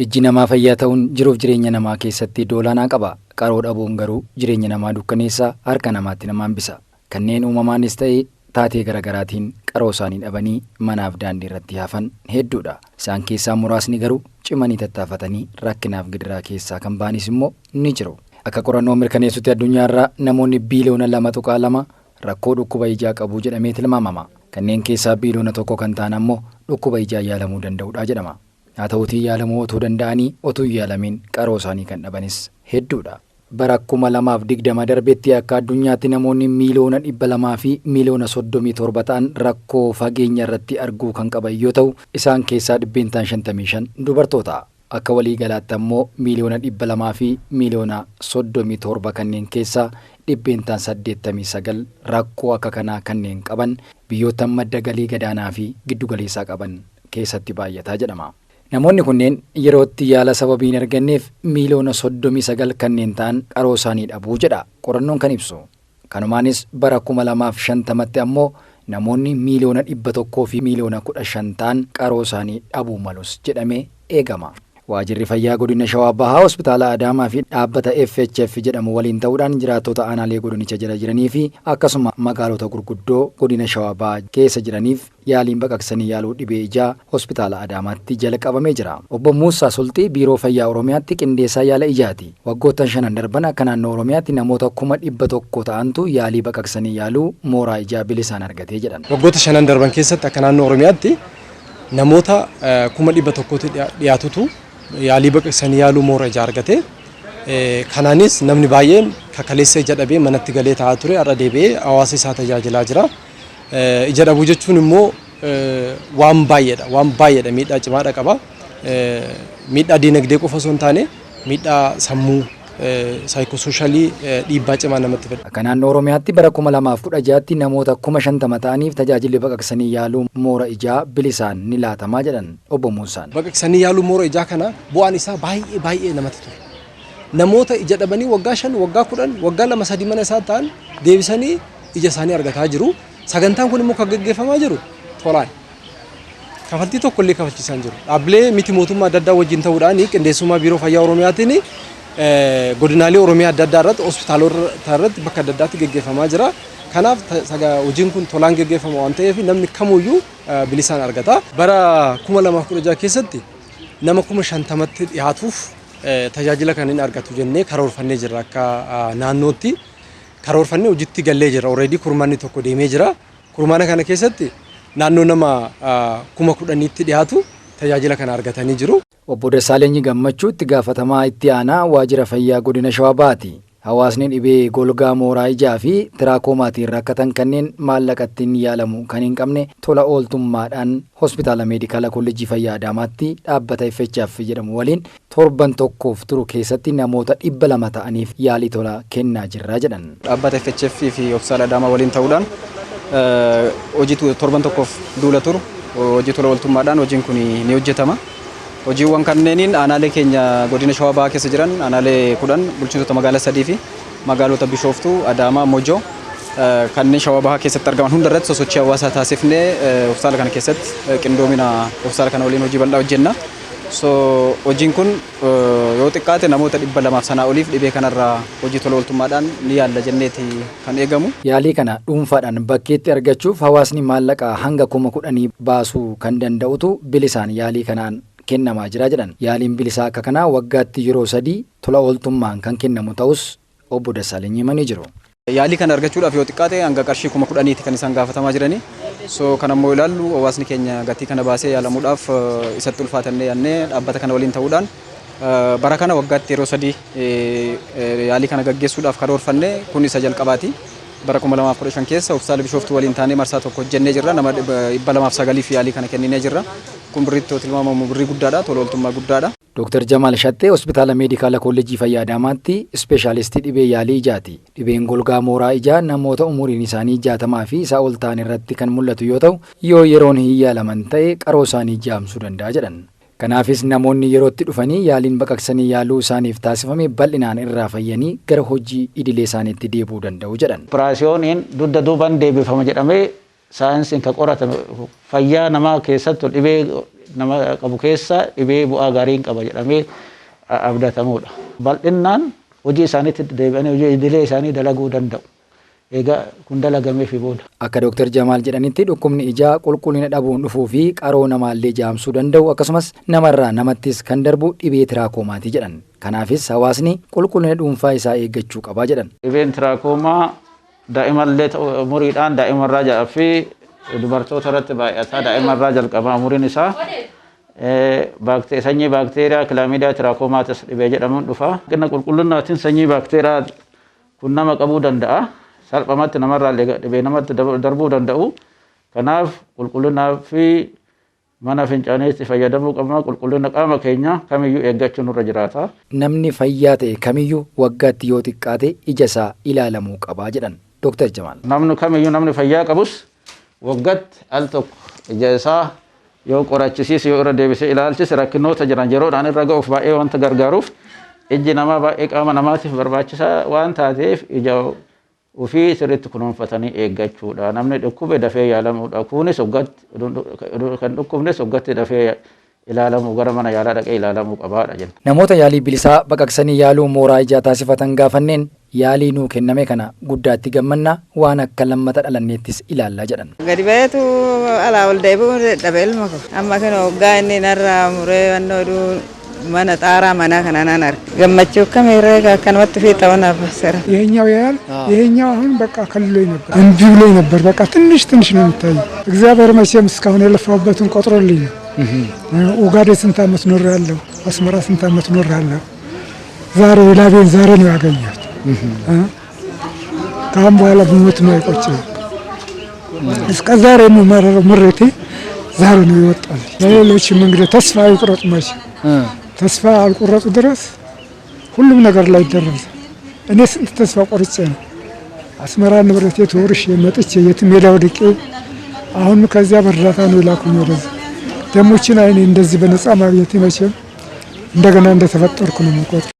Ijji namaa fayyaa ta'uun jiruuf jireenya namaa keessatti iddoo olaanaa qaba. Qaroo dhabuun garuu jireenya namaa dukkaneessa, harka namaatti nama hambisa. Kanneen uumamaanis ta'e taatee garaagaraatiin qaroo isaanii dhabanii manaaf daandii irratti hafan hedduudha. Isaan keessaa muraasni garuu cimanii tattaafatanii rakkinaaf gidiraa keessaa kan ba'anis immoo ni jiru. Akka qorannoo mirkaneessutti addunyaarraa namoonni biiliyoona 2.2 rakkoo dhukkuba ijaa qabu jedhamee tilmaamama. Kanneen keessaa biiliyoona 1 kan ta'an ammoo dhukkuba ijaa yaalamuu danda'udha jedhama. Haa ta'uutii yaalamuu otoo danda'anii otuu hin yaalamiin qaroo isaanii kan dhabanis hedduudha. Bara 2020 darbetti akka addunyaatti namoonni miiliyoona 200 fi miiliyoona 37 ta'an rakkoo fageenya irratti arguu kan qaban yoo ta'u, isaan keessaa dhibbeentaan 55 dubartoota. Akka waliigalaatti ammoo miiliyoona 200 fi miiliyoona 37 kanneen keessaa dhibbeentaan 89 rakkoo akka kanaa kanneen qaban biyyoottan madda galii gadaanaa fi giddugaleessaa qaban keessatti baay'ata jedhama. Namoonni kunneen yerootti yaala sababii hin arganneef miiliyoona 39 kanneen ta'an qaroo isaanii dhabuu jedha qorannoon kan ibsu. Kanumaanis bara 2050tti ammoo namoonni miiliyoona 100 fi miiliyoona 15 ta'an qaroo isaanii dhabuu malus jedhamee eegama. Waajirri Fayyaa Godina Shawaa Bahaa Hospitaala Adaamaa fi dhaabbata FHF jedhamu waliin ta'uudhaan jiraattota aanaalee godinicha jala jiranii fi akkasuma magaalota gurguddoo godina Shawaa Bahaa keessa jiraniif yaaliin baqaqsanii yaaluu dhibee ijaa Hospitaala Adaamaatti jalqabamee jira. Obbo Muussaa Sulxii Biiroo Fayyaa Oromiyaatti qindeessaa yaala ijaati. Waggoottan shanan darban akka naannoo Oromiyaatti namoota 100,000 ta'antu yaalii baqaqsanii yaaluu mooraa ijaa bilisaan argate jedhan. Waggoota shanan darban keessatti akka naannoo Oromiyaatti namoota 100,000tti dhiyaatutu yaalii baqaqsanii yaaluu moora ijaa argate. Kanaanis namni baay'een kakaleessa ija dhabee manatti galee taa'aa ture har'a deebi'ee hawaasa isaa tajaajilaa jira. Ija dhabuu jechuun immoo waan baay'eedha. Waan baay'eedha, miidhaa cimaadha qaba. Miidhaa diinagdee qofa osoo hin taane miidhaa sammuu, saayikosooshalii dhiibbaa cimaa namatti fida. Akka naannoo Oromiyaatti bara 2016tti namoota 50,000 ta'aniif tajaajilli baqaqsanii yaaluu moora ijaa bilisaan ni laatama jedhan Obbo Muusaan. Baqaqsanii yaaluu moora ijaa kana bu'aan isaa baay'ee baay'ee namatti tola. Namoota ija dhabanii waggaa 5, waggaa 10, waggaa 2, 3 mana isaa ta'an deebisanii ija isaanii argataa jiru. Sagantaan kun immoo kan gaggeeffamaa jiru tolaan. Kafaltii tokko illee kafalchiisaa hin jiru. Dhaabbilee miti mootummaa adda addaa wajjin ta'uudhaan qindeessummaa Biiroo Fayyaa Oromiyaatiin godinaalee Oromiyaa adda addaa irratti, hospitaalota irratti, bakka adda addaatti gaggeeffamaa jira. Kanaaf hojiin kun tolaan gaggeeffama waan ta'eef namni kamuyyuu bilisaan argata. Bara 2016 keessatti nama 50,000tti dhiyaatuuf tajaajila kan hin argatu jennee karoorfannee jirra akka naannootti. Karoorfannee hojiitti gallee jirra. Already kurmaanni tokko deemee jira. Kurmaana kana keessatti naannoo nama 10,000tti dhiyaatu tajaajila kana argatanii jiru. Obbo Dassaalenyi Gammachuu itti gaafatamaa itti aanaa waajjira fayyaa godina Shawaa Bahaati. Hawaasni dhibee golgaa mooraa ijaa fi tiraakoomaatiin rakkatan kanneen maallaqa ittiin yaalamu kan hin qabne tola ooltummaadhaan Hospitaala Meedikaala Kollejjii Fayyaa Adaamaatti dhaabbata FHF jedhamu waliin torban tokkoof turu keessatti namoota 200 ta'aniif yaalii tolaa kennaa jirra jedhan. Dhaabbata FHF fi Hospitaala Adaamaa waliin ta'uudhaan hojii torban tokkoof duula turu hojii tola ooltummaadhaan hojiin kun ni hojjetama. Hojiiwwan kanneeniin aanaalee keenya godina Shawaa Bahaa keessa jiran aanaalee 10, bulchiinsota magaalaa 3 fi magaalota Bishooftuu, Adaamaa, Mojoo kanneen Shawaa Bahaa keessatti argaman hunda irratti sosochii hawaasaa taasifnee hospitaala kana keessatti qindoomina hospitaala kana waliin hojii bal'aa hojjenna. So hojiin kun yoo xiqqaate namoota 200f sanaa oliif dhibee kanarraa hojii tola ooltummaadhaan ni yaalla jenneeti kan eegamu. Yaalii kana dhuunfaadhaan bakkeetti argachuuf hawaasni maallaqa hanga 10,000 baasuu kan danda'utu bilisaan yaalii kanaan kennamaa jira jedhan. Yaaliin bilisaa akka kanaa waggaatti yeroo sadii tola ooltummaan kan kennamu ta'us Obbo Dassaaleny himanii jiru. Yaalii kana argachuudhaaf yoo xiqqaate hanga qarshii 10,000ti kan isaan gaafatamaa jirani. So kana immoo ilaallu hawaasni keenya gatii kana baasee yaalamuudhaaf isatti ulfaatannee yaadnee dhaabbata kana waliin ta'uudhaan bara kana waggaatti yeroo sadii yaalii kana gaggeessuudhaaf karoorfanne, kun isa jalqabaati. Bara 2015 keessa Hospitaala Bishooftuu waliin taanee marsaa tokko hojjennee jirra. Nama 209f yaalii kana kenninee jirra. Kun birriitti yoo tilmaamamu birrii guddaadha. Tola ooltummaa guddaadha. Dooktar Jamaal Shaxxee Hospitaala Meedikaala Koollejjii Fayyaa Adaamaatti Ispeeshaalistii dhibee yaalii ijaati. Dhibeen golgaa mooraa ijaa namoota umuriin isaanii 60 fi isaa ol ta'an irratti kan mul'atu yoo ta'u, yoo yeroon hin yaalaman ta'e qaroo isaanii jaamsuu danda'a jedhan. Kanaafis namoonni yerootti dhufanii yaaliin baqaqsanii yaaluu isaaniif taasifame bal'inaan irraa fayyanii gara hojii idilee isaaniitti deebi'uu danda'u jedhan. Operaasiyooniin dugda duubaan deebifama jedhamee saayinsiin kan qoratame fayyaa namaa keessattuu dhibee nama qabu keessa dhibee bu'aa gaarii hin qaba jedhamee abdatamudha. Bal'innaan hojii isaaniitti deebi'anii hojii idilee isaanii dalaguu danda'u. Egaa kun dalagameefi booda. Akka Dooktar Jamaal jedhanitti dhukkubni ijaa qulqullina dhabuun dhufuu fi qaroo namaallee jaamsuu danda'u akkasumas namarraa namattis kan darbu dhibee tiraakoomaatii jedhan. Kanaafis hawaasni qulqullina dhuunfaa isaa eeggachuu qabaa jedhan. Dhibeen tiraakoomaa daa'imallee umuriidhaan daa'imarraa jalqabee fi dubartoota irratti baay'ataa daa'imarraa jalqabaa umuriin isaa sanyii baakteeriyaa kilaamiidiyaa tiraakoomaatiis dhibee jedhamuun dhufa. Qulqullinnaatiin sanyii baakteeriyaa kun nama qabuu danda'a. Salphumatti namarraa dhibee namatti darbuu danda'u. Kanaaf qulqullinnaa fi mana fincaaniitti fayyadamuu qabna. Qulqullina qaama keenya kamiyyuu eeggachuun nurra jiraata. Namni fayyaa ta'e kamiyyuu waggaatti yoo xiqqaate ija isaa ilaalamuu qabaa jedhan Dooktar Jamaal. Namni kamiyyuu namni fayyaa qabus waggaatti al tokko ija isaa yoo qorachisiise yoo irra deebisee ilaalchise rakkinoota jiran yeroodhaan irra ga'uuf baay'ee wanta gargaaruuf ijji namaa baay'ee qaama namaatiif barbaachisaa waan taateef ija ofii sirriitti kunuunfatanii eeggachuudha. Namni dhukkube dafee yaalamuudha. Kunis waggaatti kan dhukkubnes waggaatti dafee ilaalamuu gara mana yaalaa dhaqee ilaalamuu qabaadha jenna. Namoota yaalii bilisaa baqaqsanii yaaluu mooraa ijaa taasifatan gaafanneen yaalii nuu kenname kana guddaatti gammannaa waan akka lammata dhalanneettis ilaallaa jedhan. Gadi baheetu alaa ol deebi'uu dhabe ilma koo. Amma kana waggaa inni narraa muree wannoo mana xaaraa manaa kana nan arge. Gammachuu akkamii akkanumatti fi ta'uu naaf sira. ይሄኛው ያያል ይሄኛው አሁን በቃ ከልሎኝ ነበር፣ እምቢ ብሎኝ ነበር። በቃ ትንሽ ትንሽ ነው የሚታየው። እግዚአብሔር መቼም እስካሁን የለፋሁበትን ቆጥሮልኝ ነው። ኡጋዴ ስንት ዓመት ኖሬያለሁ፣ አስመራ ስንት ዓመት ኖሬያለሁ። ዛሬ ላቤን ዛሬ ነው ያገኘሁት። ከአሁን በኋላ ብሞት ነው አይቆጭም። እስከ ዛሬ የምመረረው ምሬቴ ዛሬ ነው ይወጣል። ለሌሎችም እንግዲህ ተስፋ አይቁረጡ፣ መቼም ተስፋ አልቆረጡ ድረስ ሁሉም ነገር ላይ ይደረሳል። እኔ ስንት ተስፋ ቆርጬ ነው አስመራ ንብረቴ ተወርሼ መጥቼ የትም ሜዳ ወድቄ አሁን ከዚያ በእርዳታ ነው የላኩኝ ወደዚህ። ደሞችን አይኔ እንደዚህ በነፃ ማግኘቴ መቼም እንደገና እንደተፈጠርኩ ነው የምቆጥረው።